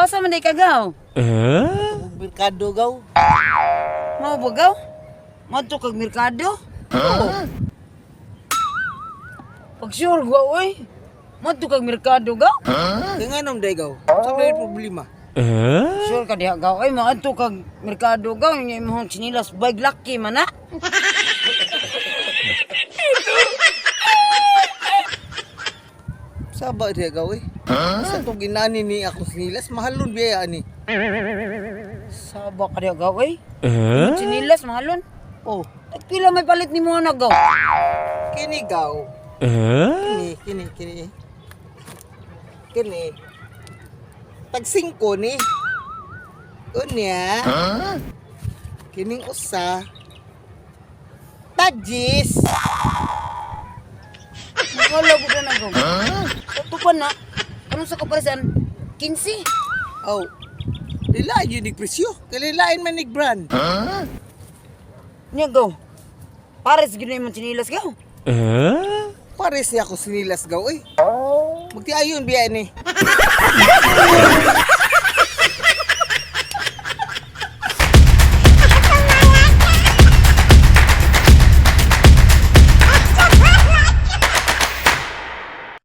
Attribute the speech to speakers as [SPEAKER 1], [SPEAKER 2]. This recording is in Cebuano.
[SPEAKER 1] Gaw, asa man day ka, gaw?
[SPEAKER 2] Merkado, gaw.
[SPEAKER 1] Mao ba, gaw? Madto kag merkado?
[SPEAKER 2] Oo.
[SPEAKER 1] Pag sure gaw, oy. Madto kag merkado, gaw?
[SPEAKER 2] Kaya nga nung day, gaw. Sa may problema.
[SPEAKER 1] Sure ka diha, gaw. Oy, maadto kag merkado, gaw. Yung imong chinilas bag lucky man na.
[SPEAKER 2] Saba diha, gaw eh. Sa itong ginani ni ako sinilas, mahalon biya ani.
[SPEAKER 1] Saba ka diha, gaw, oy. Imong chinilas mahalon.
[SPEAKER 2] Oh,
[SPEAKER 1] Tagpila may palit nimo na, gaw?
[SPEAKER 2] Kini, gaw. Kini, kini, kini. Kini. Tag 5 ni. Unya. Kining usa. Tagis.
[SPEAKER 1] Wala ko na, gaw. Ito pa na. Anong sa kaparisan? 15.
[SPEAKER 2] Oh. Dila yun ni presyo. Kalilain man ni brand.
[SPEAKER 1] Nya, gaw. Pares gid na imong chinilas, gaw.
[SPEAKER 2] Pares niya ako sinilas, gaw eh. Magtiayon biya ni.